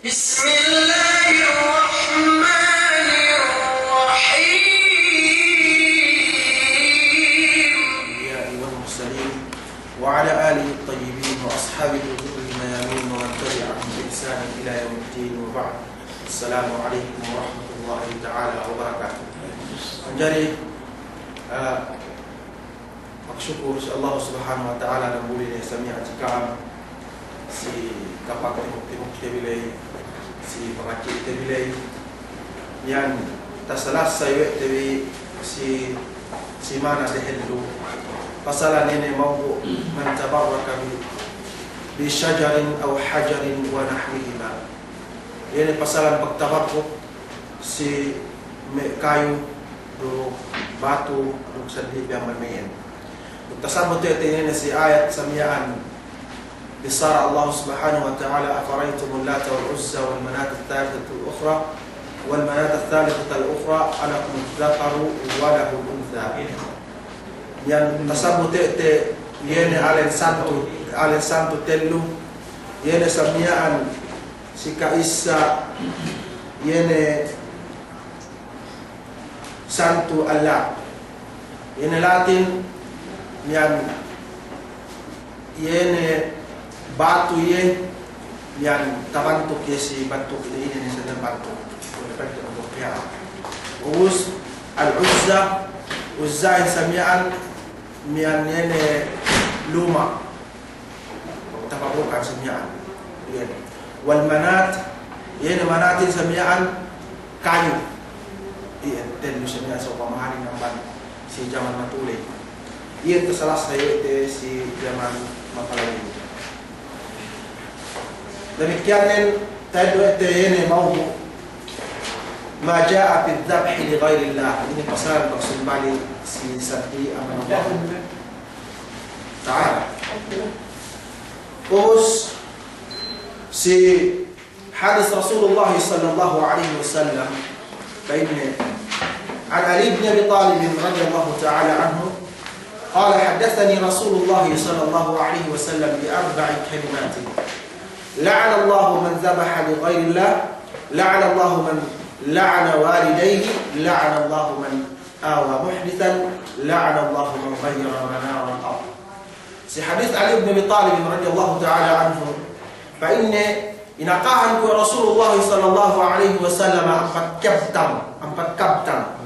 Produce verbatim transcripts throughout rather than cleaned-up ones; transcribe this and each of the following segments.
بسم الله الرحمن الرحيم. الأنبياء والمرسلين وعلى آله الطيبين وأصحابه الغر الميامين ومن تبعهم بإحسان إلى يوم الدين وبعد. السلام عليكم ورحمة الله تعالى وبركاته. Manjari, eh, magsukul si Allah Subhanahu wa Ta'ala damuli ne sa miya'an si ka'am, si kapagtimuk-timuk te bi ley, si pangadji' te bi ley. Iyan tasalasay we' te bi si, si simana dehellu. Pasalan ine mawdu', من تبرك ب، بشجر أو حجر ونحوهما. Iye ne pasalan pagtabarruk si me' kayu duk batu duk seddili bi amban me' iyan. Duk tasabut we' te ine si ayat sa miya'an, bissara Allah Subhanahu wa Ta'ala, أفرأيتم اللات والعزى ومناة الثالثة الأخرى، ومناة الثالثة الأخرى ألكم الذكر وله الأنثى. Iyan tasabut we' te iye ne alen santu, alen santu tellu, iye ne sa miya'an si ka'issa, iye ne santu Allat. Iye ne Latin, iyan, iye ne batu iye, iyan tabantuk iye si bantuk ine, ine ne sa bantuk. Ubus, Al-Uzza, Uzza iyan sa miya'an, iyan iye ne luma'. Tabarrukan sa miya'an. Iyan. Wal Manat, iye ne Manat iyan sa miya'an kayu. Iyan, tellu sa miya'an sa upama hadja amban si jaman matuley. Iyan tasalasay we' te si jaman mapalawey. Damikkiyan nen, ta'eddo' we' te iye ne mawdu', ما جاء في الذبح لغير الله. Ine pasalan pagsumbali si seddili amban Allah Ta'ala. Ubus si hadis Rasulullah sallallahu alaihi wasallam, pa'inne, عن علي بن أبي طالب رضي الله تعالى عنه قال: حدثني رسول الله صلى الله عليه وسلم بأربع كلمات: لعن الله من ذبح لغير الله، لعن الله من لعن والديه، لعن الله من آوى محدثا، لعن الله من غير منار الأرض. Si hadis Ali bin Abi Talib radiyallahu ta'ala anhu, pa'inne, inakahan ku Rasulullah sallallahu alaihi wasallam ampat kabtang, ampat kabtang.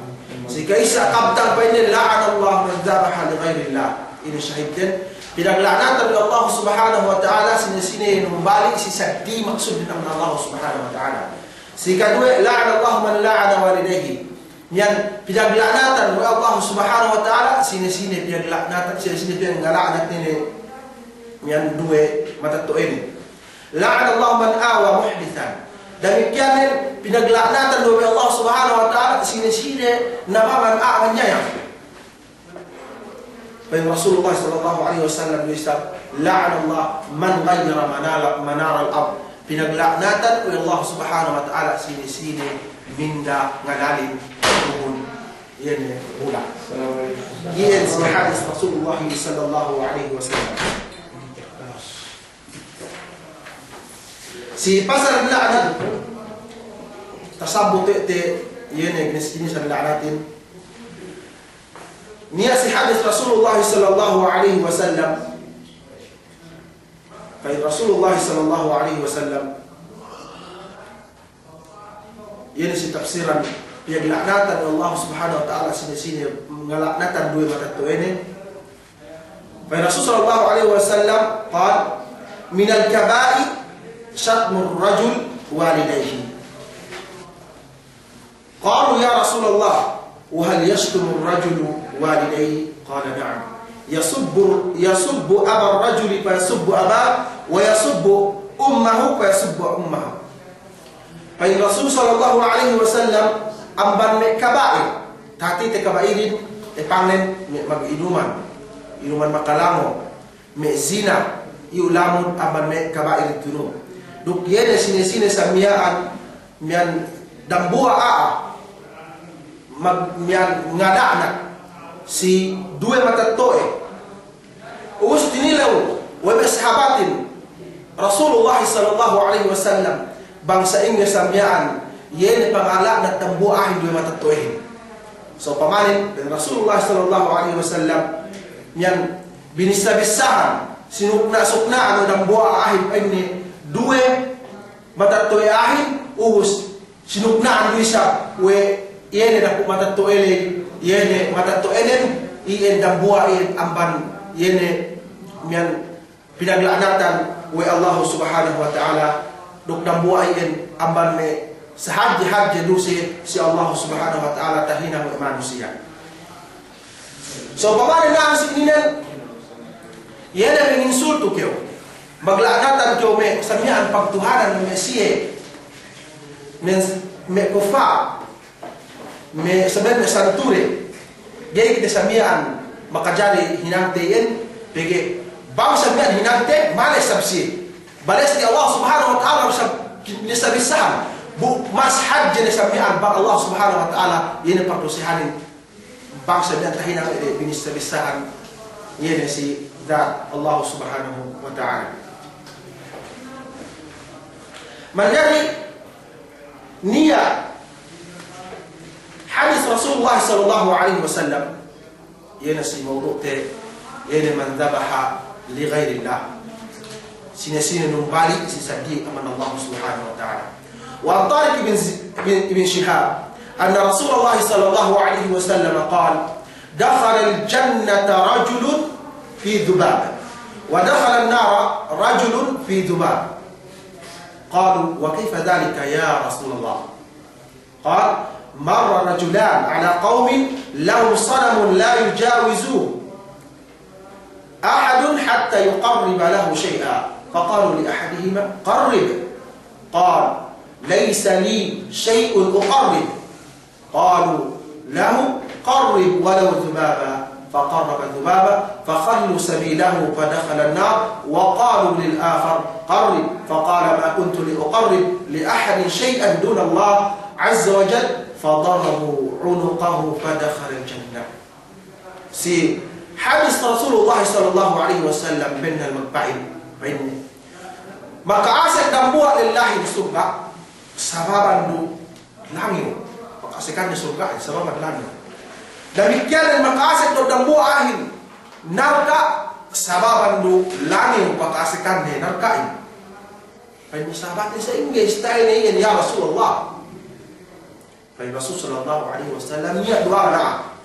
Si ka'issa kabtang pa'inne, لعن الله من ذبح لغير الله. Ine sahidden, pinagla'natan we' Allah Subhanahu wa Ta'ala sine-sine numbali' si seddili maksudnen amban Allah Subhanahu wa Ta'ala. Si kaduwe, لعن الله من لعن والديه. Iyan pinagla'natan we' Allah Subhanahu wa Ta'ala sine-sine pinagla'natan, sine-sine pinagla'natan ine, iyan duwe matetto'anen. لعن الله من آوى محدثا. Damikkiyan nen, pinagla'natan we' Allah Subhanahu wa Ta'ala sine-sine nabangan a'a manyayang. Pa'in Rasulullah sallallahu alaihi wasallam, لعن الله من غير منار، منار الأرض. Pinagla'natan we' Allah Subhanahu wa Ta'ala sine-sine minda ngalalin tuhun iye ne bula'. Iye si hadis Rasulullah sallallahu alaihi wasallam. Si pasal la'nat, tasabut te, te, iye ne ginis-ginis la'natin. Niya' si hadis Rasulullah sallallahu alaihi wasallam. Pa'in Rasulullah sallallahu alaihi wasallam, iye ne si tafsiran, iye la'natan Allah Subhanahu wa Ta'ala sine-sine ngala'natan duwe matetto'anen. Pa'in Rasul sallallahu alaihi wasallam, قال: من الكبائر شتم الرجل والديه. قالوا: يا رسول الله، وهل يشتم الرجل والديه؟ قال: نعم، يسب، يسب أبا الرجل فيسب أباه، ويسب أمه فيسب أمه. Pa'in Rasul sallallahu alaihi wasallam, amban me' kaba'ir, tahati te kaba'irin, e, pangnen me' maginuman, inuman makalango, me' zina, iyu lamud amban me' kaba'ir dunu. Duk iye ne sine-sine sa miya'an, miya'an dambuwa' a'a, mag-, miya'an ngala'nat si duwe matetto'e. Ubus tinilew we' me' sahabatin Rasulullah sallallahu alaihi wasallam, bang sa'ingge sa miya'an, iye ne pangala'nat dambuwa' a'ahin duwe matetto'ahin. So, pamanen, pa'in Rasulullah sallallahu alaihi wasallam, miya'an binissa-bissahan, sinukna'-sukna'an we' dambuwa' a'ahin, pa'inne, duwe matetto'e a'ahin, ubus sinukna'an du isab we' iye ne dapu' matetto'e ley, iye ne matetto'enen, iyan dambuwa' iyan amban iye ne miya'an pinagla'natan we' Allahu Subhanahu wa Ta'ala, duk dambuwa' iyan amban me' sahadje-hadje duse si Allahu Subhanahu wa Ta'ala tahinang we' manusiya'. So, pamanen na'an si ininen, iye ne me' insultu kew, magla'natan kew me' sa miya'an pagtuhanan me' siye, me', me' kuffar, me' sabab me' santure, ga'i kite sa miya'an makajari hinangte iyan, pegge' bang sa miya'an hinangte, males isab siye. Bales ne Allah Subhanahu wa Ta'ala isab binissa-bissahan. Bu, mas hadje ne sa miya'an bang Allah Subhanahu wa Ta'ala, iye ne pardusehanin. Bang sa miya'an tahinang we' de binissa-bissahan, iye ne si dat Allah Subhanahu wa Ta'ala. Manjari niya' hadis Rasulullah sallallahu alaihi wasallam, iye ne si mawdu'te, iye ne man dhabaha li ghairillah. Sine-sine numbali' si seddili amban Allah Subhanahu wa Ta'ala. Wa an Tariq ibn Z-, ibn, ibn Shihab, anna Rasulullah sallallahu alaihi wasallam qala, dakhalal jannata rajulun fi dhubab, wa dakhalan nara rajulun fi dhubab. Qalu, wa kayfa dhalika ya Rasulullah? قال: مر رجلان على قوم لهم صنم لا يجاوزه أحد حتى يقرب له شيئا، فقالوا لأحدهما: قرب. قال: ليس لي شيء أقرب. قالوا له: قرب ولو ذبابا. فقرب ذبابا فخلوا سبيله فدخل النار، وقالوا للآخر: قرب، فقال: ما كنت لأقرب لأحد شيئا دون الله عز وجل، فضربوا عنقه فدخل الجنة. Si hadis Rasulullah sallallahu alaihi wasallam bennal magpa'in, pa'inne, maka'asek dambuwa' lellahin surga' sababan du langew, paka'asekanne surga'in sababan langew. Damikkiyan maka'asek du dambuwa' a'ahin narka' sababan du langew paka'asekanne narka'in. Pa'in sahabatne, sa'ingge istayne iyan ya Rasulullah? Pa'in Rasul sallallahu alaihi wasallam, niya' duwa'an.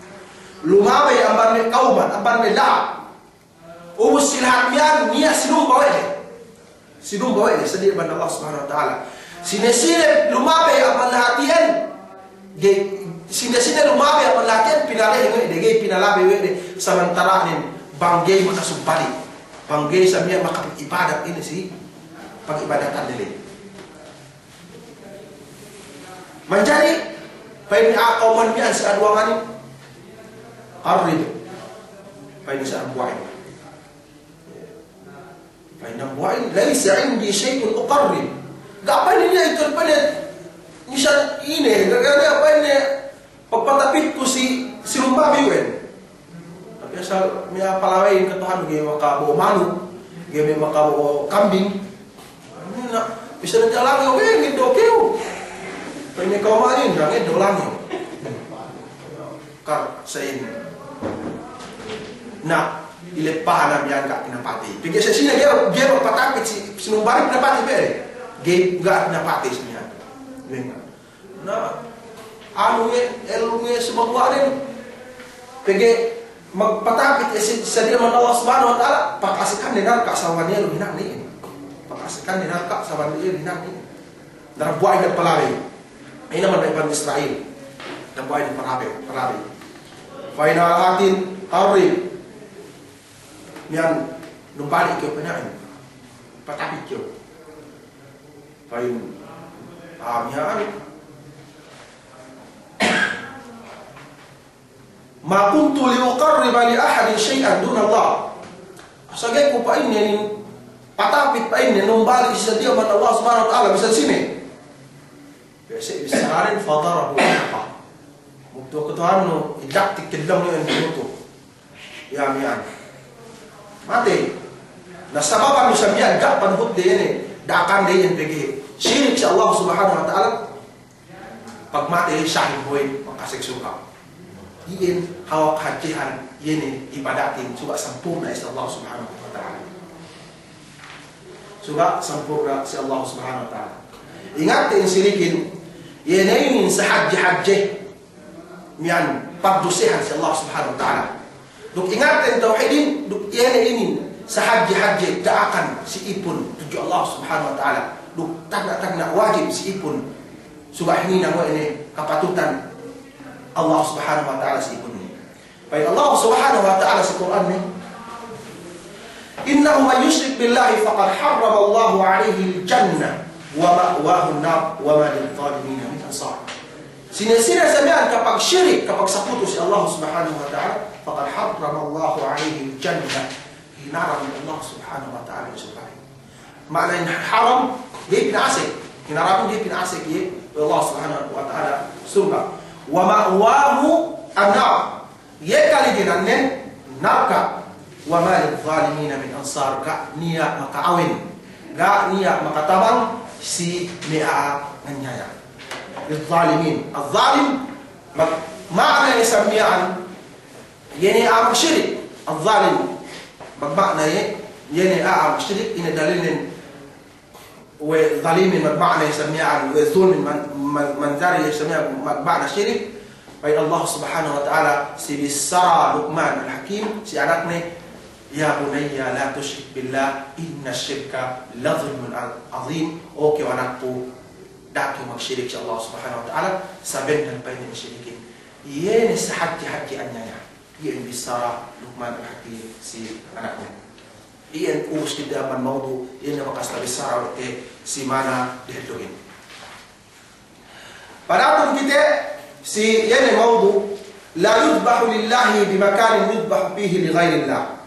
Lumabey amban me' kawman, amban me' lahat. Ubus si lahat miya'an, niya' sinumba we' de. Sinumba we' de, seddili amban Allah Subhanahu wa Ta'ala. Sine-sine lumabey amban lahat iyan, ga'i, sine-sine lumabey amban lahat iyan, pinaleheng we' de, ga'i pinalabey we' de, samantara'nen bang ga'i makasumbali'. Bang ga'i sa miya'an makapag'ibadat inin si pag'ibadatan de ley. Manjari, pa'in a'a kawman miya'an si aduwanganin, qarrib. Pa'in si a'a buwa'in. Pa'in dambuwa'in, laysa indi shay'un uqarrib. Ga' pa'inne niya' itu, pa'inne, misan ine, ga', ga', ga' pa'inne pagpatapitku si, si lumbabi we' ne. Tapi asal niya' palaweyin kata'uhannu, ga'i makabo'o manuk, ga'i makabo'o kambing. Na, bisan niya' langew, we' ngeddo' kew. Pa'inne kawmanin, na ngeddo' langew. Kar sa'in. Na, ileppahan miya'an ga' pinapatey. Pegge' sa'ingge ga'i, ga'i magpatapit si, si lumbabi pinapatey pe de. Ga'i, ga' pinapatey si miya'an. Na, anu nge, elu nge sumaguwa'nen. Pegge' magpatapit si, si seddili amban Allah Subhanahu wa Ta'ala, paka'asekanne narka' sababan iye du hinangnen. Paka'asekanne narka' sababan iye du hinangnen. Na dambuwa'in palaweyin. Ine man me' Bani Isra'il. Dambuwa'in palabey, palabey. Pa'in a'a lahatin, qarrib. Miya'an numbali' kew, pa'in, patapit kew. Pa'in, ah, miya'an. Ma kuntu li uqarriba li ahadin shay'an dunallah. Asal ga'i ku, pa'inne, patapit, pa'inne, numbali' si seddili amban Allah Subhanahu wa Ta'ala, bisan sine. Bisan sine, fadarabu 'unuqah. Muktu kata'uhannu, idaktik kellong iyan, inutuk. Iye miya'an. Matey. Na sababan du sa miya'an ga' panuhutde ine, da'akande iyan pegge' sirik si Allah Subhanahu wa Ta'ala, pagmatey shahid boy, makasek surga'. Iyan hawal hadjehan, iye ne ibadatin, suga' sampurna' si Allah Subhanahu wa Ta'ala. Suga' sampurna' si Allah Subhanahu wa Ta'ala. Ingatte in sirikin, iye ne inin sahadje-hadje miya'an pagdusehan si Allah Subhanahu wa Ta'ala. Duk ingatte in tawhidin, duk iye ne inin sahadje-hadje da'akan si ipun tudju Allah Subhanahu wa Ta'ala. Duk tagna'-tagna' wajib si ipun, suga' hininang we' ne kapatutan Allah Subhanahu wa Ta'ala si ipun ne. Pa'in Allah Subhanahu wa Ta'ala si Kur'an ne, إنه من يشرك بالله فقد حرم الله عليه الجنة ومأواه النار وما للظالمين من أنصار. Sine-sine sa miya'an kapagsirik, kapagsakutu si Allah Subhanahu wa Ta'ala, فقد حرم الله عليه الجنة. Hinaram Allah Subhanahu wa Ta'ala in surga'. Ma'ana in haram, ga'i pinasek. Hinaram, ga'i pinasek iye we' Allah Subhanahu wa Ta'ala surga'. ومأواه النار. Iye kaliginannen narka'. وما للظالمين من أنصار. Ga' niya' maka'awen, ga' niya' makatabang si me' a'a nganyaya'. للظالمين. Al-zalim, mag-, ma'ana ne sa miya'an, iye ne a'a magsirik. Al-zalim, magma'ana iye, iye ne a'a magsirik, ine dalilnen we' zalimin magma'ana iye sa miya'an, we' zulmin man-, man-, manjari iye sa miya'an magma'ana sirik. Pa'in Allah Subhanahu wa Ta'ala si bissara Luqman Al-Hakim si anakne, يا بني لا تشرك بالله إن الشرك لظلم عظيم. O kew anakku, da'a kew magsirik si Allah Subhanahu wa Ta'ala, sabennal pa'inne sirikin iye ne sahadje-hadje anyaya'. Iyan bissara Luqman Al-Hakim si anakne. Iyan ubus kite amban mawdu', iyan ne bakas tabissara we' te si mana dehelluhin. Padatun kite si iyan ne mawdu', لا يذبح لله بمكان يذبح فيه لغير الله.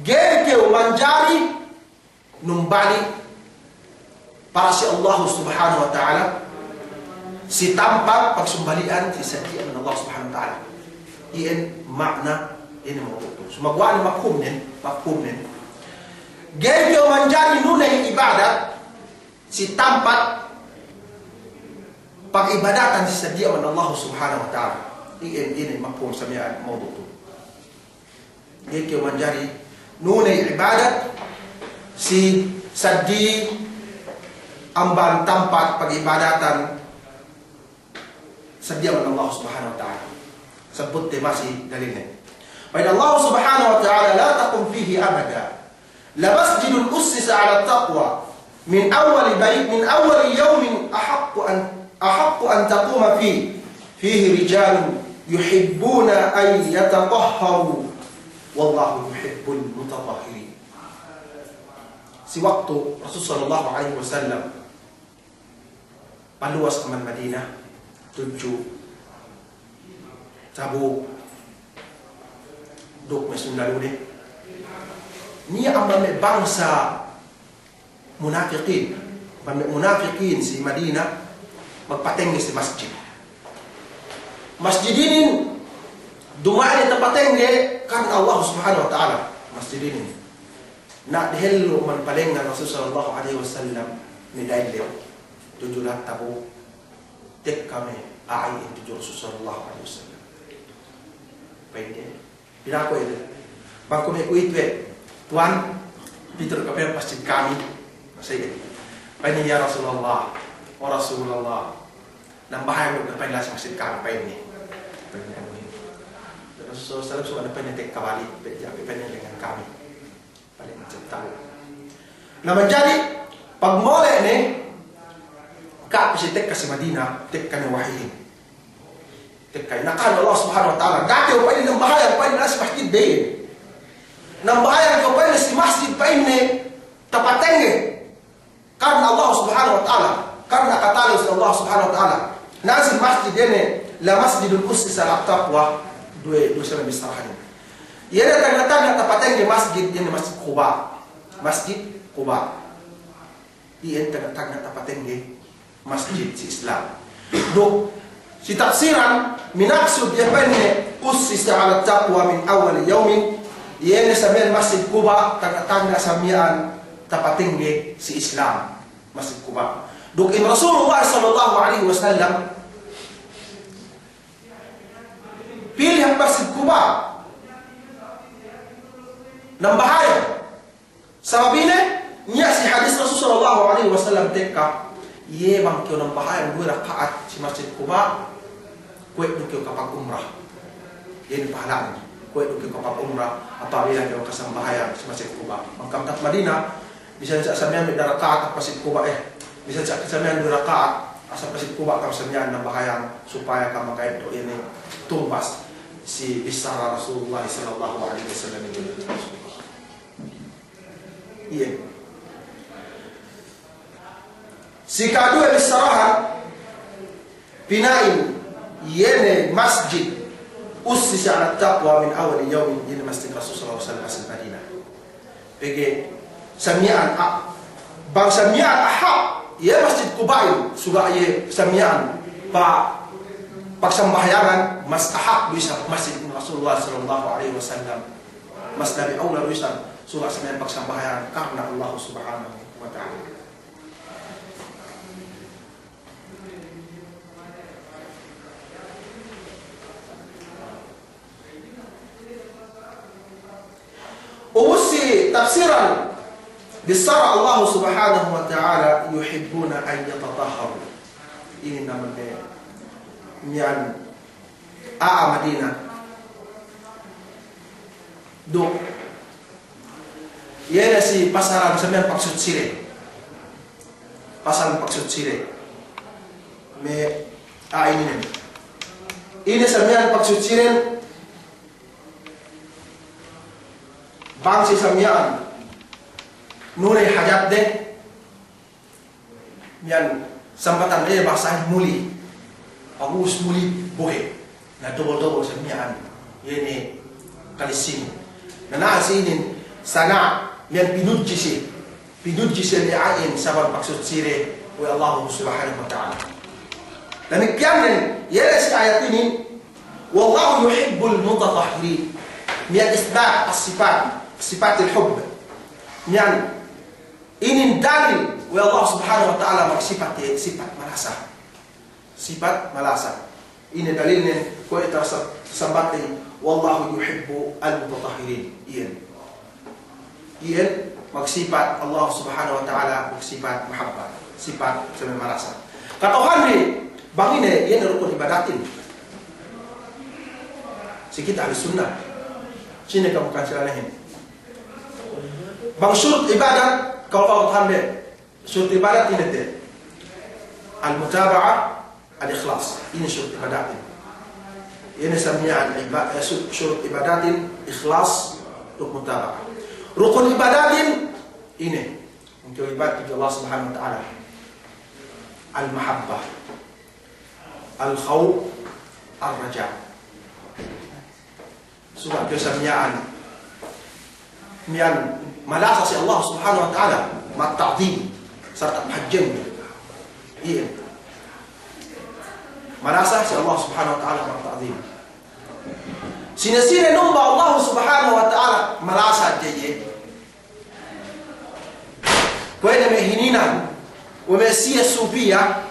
Ga'i kew manjari numbali' para si Allah Subhanahu wa Ta'ala si tampat pagsumbali'an si sadiya amban Allah Subhanahu wa Ta'ala. Iyan ma'ana inin mawdu' tu. Sumaguwa' ne mafhumnen, mafhumnen. Ga'i kew manjari nuney ibadat si tampat pagibadatan si sadiya amban Allah Subhanahu wa Ta'ala. Iyan, inin mafhum sa miya'an mawdu' tu. Ga'i kew manjari nuney ibadat si saddi amban tampat pagibadatan saddi amban Allah Subhanahu wa Ta'ala. Sabbutte masi dalilnen. Pa'in Allah Subhanahu wa Ta'ala, لا تقم فيه أبدا لمسجد أسس على التقوى من أول بيت، من أول يوم أحق أن، أحق أن تقوم فيه، فيه رجال يحبون أن يتطهروا، والله يحب المتطهرين. Si waktu Rasul sallallahu alaihi wasallam paluwas amban Madina, tudju Tabuk, duk me' sundalude. Niya' amban me' bangsa munafikin, amban me' munafikin si Madina, magpatengge si masjid. Masjid inin, duma'in tapatengge karna Allah Subhanahu wa Ta'ala, masjid inin. Na dehellu man palengngan Rasul sallallahu alaihi wasallam me' da'ille tudju lahat Tabuk, tekka me' a'a iyan tudju Rasul sallallahu alaihi wasallam. Pa'inde, pinaku iye, bang kuwe' me' kuwe'itu we', Tuwan, pitu du kape masjid kami. Sa'ingge? Pa'inne, ya Rasulullah, o Rasulullah, nambahayang du kape lahat si masjid kami, pa'inne. Pa'inne, Rasul sallallahu alaihi wasallam, pa'inne, tekka balik, pa'inne, lengngan kami. Balik masjid Tabuk. Na manjari, pagmole' ne, ga' pe siye tekka si Madina, tekka ne wahihin. Tekka ne, na kan Allah Subhanahu wa Ta'ala, ga' kew pa'inne nambahayang, pa'inne, lahat si masjid, be. Nambahayang kew, pa'inne, si masjid, pa'inne, tapatengge karna Allah Subhanahu wa Ta'ala, karna katalew si Allah Subhanahu wa Ta'ala. Na si masjid inin, لمسجد أسس على التقوى, duwe, duwe sebe' bissarahanin. Iye ne tagna'-tagna' tapatengge masjid, iye ne Masjid Quba. Masjid Quba. Iye ne tagna'-tagna' tapatengge masjid si Islam. Duk si tafsiran, minaksud iye pa'inne, أسس على التقوى من أول يوم, iye ne sa miya'an Masjid Quba, tagna'-tagna' sa miya'an tapatengge si Islam, Masjid Quba. Duk in Rasulullah sallallahu alaihi wasallam pī hap Masjid Quba nambahayang. Sabab ine, niya' si hadis Rasul sallallahu alaihi wasallam tekka, iye bang kew nambahayang duwe raka'at si Masjid Quba, kuwe' du kew kapag-umrah. Iye ne pahala'nen. Kuwe' du kew kapag-umrah apabila kew kasambahayang si Masjid Quba. Bang kam tahat Madina, bisan sa' samiyan me' daraka'at Masjid Quba, eh. Bisan sa' samiyan duwe raka'at, asal Masjid Quba kam samiyan nambahayang supaya kam maka'eddo' iye ne tumbas si bissara Rasulullah sallallahu alaihi wasallam. Iye. Si kaduwe bissarahan, pina'in, iye ne masjid, ussisa 'ala taqwa min awwali yawmin, iye ne masjid Rasul sallallahu alaihi wasallam asal Madina. Pegge' samiyan a-, bang samiyan ahap, iye Masjid Quba'in, suga' iye samiyan pa-, pagsambahayangan, mas ahap du isab masjid Rasulullah sallallahu alaihi wasallam. Mas labi awla du isab, suga' samiyan pagsambahayangan karna Allah Subhanahu wa Ta'ala. Ubus si tafsiran bissara Allah Subhanahu wa Ta'ala, "Yuhibbuna an yatatahharu." Inin amban me' miya'an a'a Madina. Duk iye ne si pasalan samiyan pagsutsiden. Pasalan pagsutsiden. Me', ah, inin ne. Inin samiyan pagsutsiden. Bang si samiyan nuri hajatde. Miya'an sampatan iye bahasahin muli. Ubus muli bohe'. Na dobol-dobol samiyan. Iye ne kalisinin. Na, na si inin sana miya'an pinudji si. Pinudji si miya'an sabab pagsutside we' Allah Subhanahu wa Ta'ala. Damikkiyan ne, iye ne si ayat inin, "Wallahu yuhibbul mutatahhirin." Miya'an isbat as-sifat, sifatil hubb. Miya'an inin dalil we' Allah Subhanahu wa Ta'ala magsipat, sipat malasa. Sipat malasa. Inin dalilnen kuwe' tasambat, "Wallahu yuhibbul mutatahhirin." Iyan. Iyan magsipat Allah Subhanahu wa Ta'ala, magsipat mahabba. Sipat samiyan malasa. Kata'uhanbi, bang ine, iyan rukun ibadatin. Si kite Ahlus Sunnah. Sine kamu kan sila lehin. Bang surut ibadat, kalu bang tande, surut ibadat ine te. Al-mutaba'ah, al-ikhlas. Ine surut ibadatin. Ine samiyan iba-, eh, su-, surut ibadatin, ikhlas, duk mutaba'ah. Rukun ibadatin, ine. Untuk ibadat Allah Subhanahu wa Ta'ala. Al-mahabbah. Al-khawf, ar-raja. Suga' kew samiyan, miya'an malasa si Allah Subhanahu wa Ta'ala, magta'zim, sarta' pahadjen. Iye. Malasa si Allah Subhanahu wa Ta'ala, magta'zim. Sine-sine numba Allah Subhanahu wa Ta'ala, malasa hadja iye. Kuwe' ne me' hininang, we' me' siye supiya,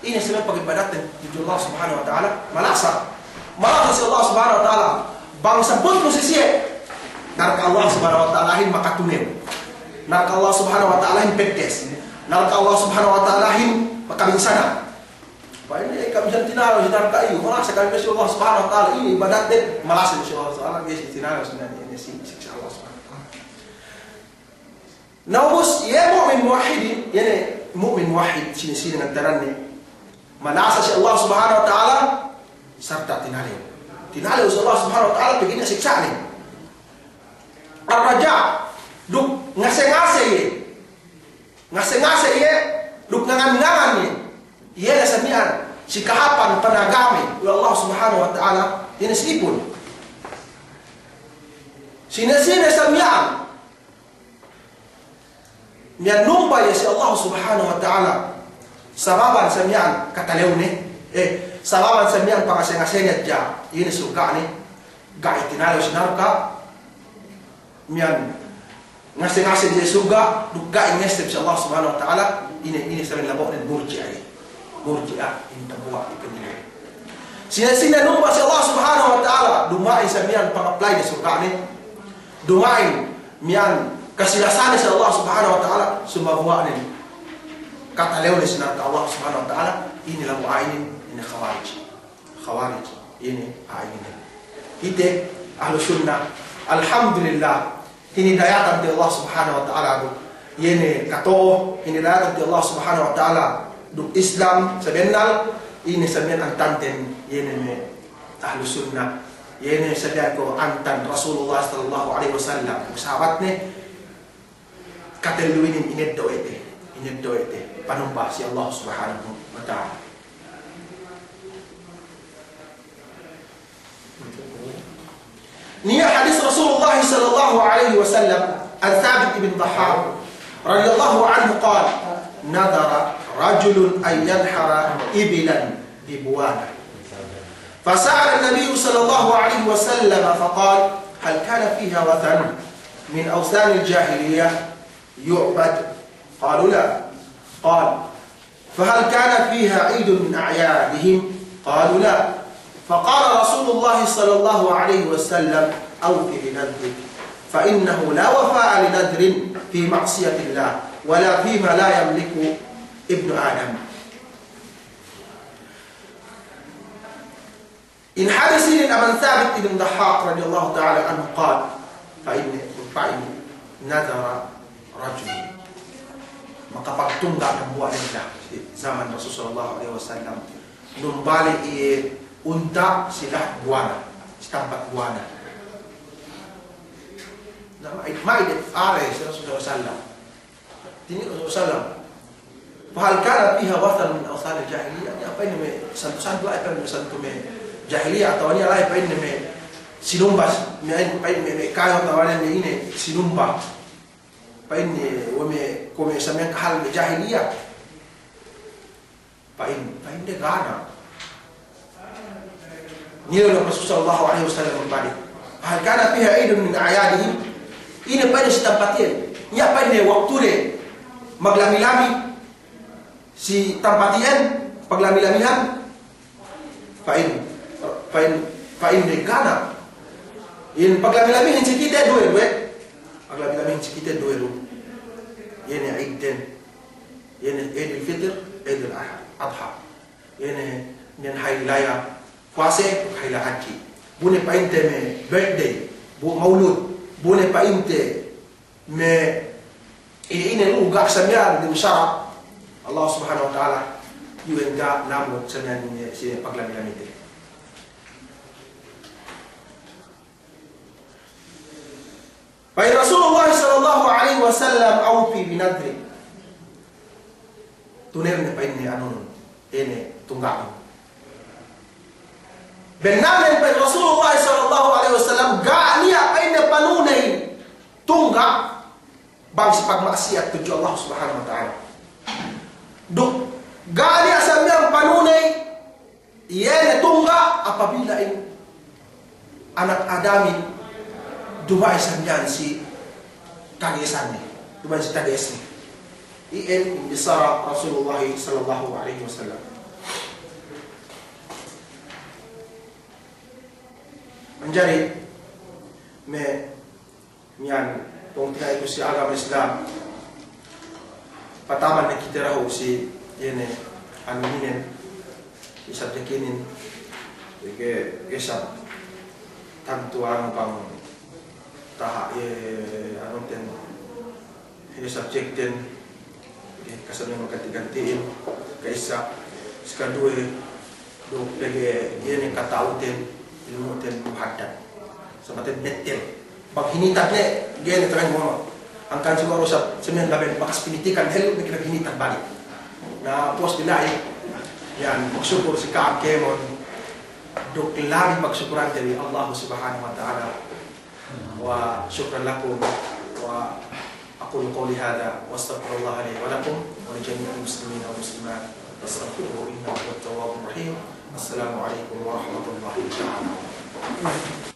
ine samiyan pagibadatin tudju Allah Subhanahu wa Ta'ala, malasa. Malasa si Allah Subhanahu wa Ta'ala, bang sabbutnu si siye, narka' Allah Subhanahu wa Ta'alahin makatunew. Narka' Allah Subhanahu wa Ta'alahin pegges. Narka' Allah Subhanahu wa Ta'alahin makabinsanan. Pa'in, eh, kami sa' tinalew si narka' iyu, malasa kami si Allah Subhanahu wa Ta'ala, inin ibadatte, malasa si Allah Subhanahu wa Ta'ala, iye si tinalew si, si, si Allah Subhanahu wa Ta'ala. Na ubus, iye mu'min muwahhidin, iye ne mu'min muwahhid, sine-sine ngataranne, malasa si Allah Subhanahu wa Ta'ala, sarta' tinalew. Tinalew si Allah Subhanahu wa Ta'ala, pegge' niya' siksa'nen. Ar-raja', duk ngase-ngase iye. Ngase-ngase iye, duk ngangan-ngangan iye. Iye ne samiyan, si kahāpan panagame we' Allah Subhanahu wa Ta'ala, iye ne si ipun. Sine-sine samiyan, miya'an numba iye si Allah Subhanahu wa Ta'ala, sababan samiyan katalewne, eh, sababan samiyan pangase-ngasene hadja, iye ne surga'ne, ga'i tinalew si narka', miya'an ngase-ngase si surga', duk ga'i ngestep si Allah Subhanahu wa Ta'ala, ine, ine saben labo'nen Murji'ah. Murji'ah, ine tabuwa' ipinili. Sine-sine numba si Allah Subhanahu wa Ta'ala, duma'in sa miya'an pangaplayne surga'ne, duma'in miya'an kasilasane si Allah Subhanahu wa Ta'ala, sumaguwa' nen katalewne si narka' Allah Subhanahu wa Ta'ala, ine labu a'a inin, ine Khawarij. Khawarij, ine a'a inin. Kite, Ahlus Sunnah, alhamdulillah, hinidayatan te Allah Subhanahu wa Ta'ala du, iye ne kato'o, hinidayatan te Allah Subhanahu wa Ta'ala du Islam sabennal, ine sabennal antanten, iye ne me' Ahlus Sunnah, iye ne sabennal ko' antan Rasulullah sallallahu alaihi wasallam, sahabatne, katellu inin ineddo' we' te, ineddo' we' te, panumba si Allah Subhanahu wa Ta'ala. Niya' hadis Rasulullah sallallahu alaihi wasallam, an Thabit ibn Dhahhak radiyallahu anhu qala, nadhara rajulun an yanhara ibilan bi Buwana. Fasa'ala an-Nabiyyu sallallahu alaihi wasallam faqala, hal kana fiha wathanun min awthanil jahiliyyah yu'bad? Qalu la. Qala, فهل كان فيها عيد من أعيادهم؟ قالوا لا. فقال رسول الله صلى الله عليه وسلم، أوف بنذرك، فإنه لا وفاء لنذر في معصية الله ولا فيما لا يملك ابن آدم. In hadis inin amban Thabit ibn Dhahhak radiyallahu ta'ala anhu qala, pa'inne, pa'inne, nadhara rajul. Makapagtungga' dambuwa' ledda si zaman Rasul sallallahu alaihi wasallam. Numbali' iye unta' si lahat buwana, si tampat buwana. Na, ma'id, ma'id ale si Rasul sallallahu alaihi wasallam. Tinilew Rasul sallam, fahal kana fiha wathanun min awthanil jahiliyyah? Niya' pa'inne me' santu-santu la'i, pa'inne me' santu me' jahiliya, atawa niya' la'i pa'inne me' sinumba, me' pa'inne me', me' kayu atawa me' ine sinumba. Pa'inne we' me' kuwe' me' samiya'an kahāl me' jahiliya. Pa'in, pa'inde ga' ne. Nilew ne Rasul sallallahu alaihi wasallam balik. Hal kana fiha idun min a'yadihim? Ine pa'in si tampat iyan? Niya' pa'in ne waktu de maglami-lami si tampat iyan, paglami-lamihan? Pa'in, pa'in, pa'inde ga' ne. In paglami-lamihin si kite duwe, duwe. Paglami-lamihin si kite duwe du. Iye ne Id den. Iye ne Idul Fitr, Idul Adha. Iye ne, iye ne hari raya puwase, hari raya hadji. Bu ne pa'inte me' birthday, bu maulud, bu ne pa'inte me' ine-ine lu'u ga' samiya'an dem sara' Allah Subhanahu wa Ta'ala, iyan ga' namu' samiya'an ine si paglami-lamite. Pa'in Rasulullah sallallahu alaihi wasallam, "Awfi bi nadhrik." Tuney ne pa'inne anun, ine tungga'nun. Bennalnen pa'in Rasulullah sallallahu alaihi wasallam, ga' niya' pa'inne panuney tungga' bang si pagma'siyat tudju Allah Subhanahu wa Ta'ala. Duk ga' niya' samiya'an panuney iye ne tungga' apabila in anak Adamin duma'in samiya'an si tagesanne, duma'in si tagesne. Iyan in bissara Rasulullah sallallahu alaihi wasallam. Manjari me' Miya'an, pungtina'iku si agama Islam. Pataman ne kite dahu' si, iye ne, anu inin, si subject inin. Pegge' isab tantu anu bang taha', iye, anu ten, iye subject ten. Iye, kasannen maganti'-ganti'in, ka'issa, sikaduwe, duk pegge' iye ne kata'uten, ilmu'ten muhaddad. Sabaten bettel. Bang hinitad ne, ga'i ne tarang mono. Hangkan siguru sa, samiyan laben bakas pinitikan, helu' ne kite hinitad balik. Na, puwas bila'i, iyan, magsukul si ka'am kēmon, duk labi pagsukulante bi Allah Subhanahu wa Ta'ala. وشكرا لكم، وأقول قولي هذا وأستغفر الله لي ولكم ولجميع المسلمين والمسلمات. فاستغفروه إنه هو التواب الرحيم. السلام عليكم ورحمة الله تعالى وبركاته.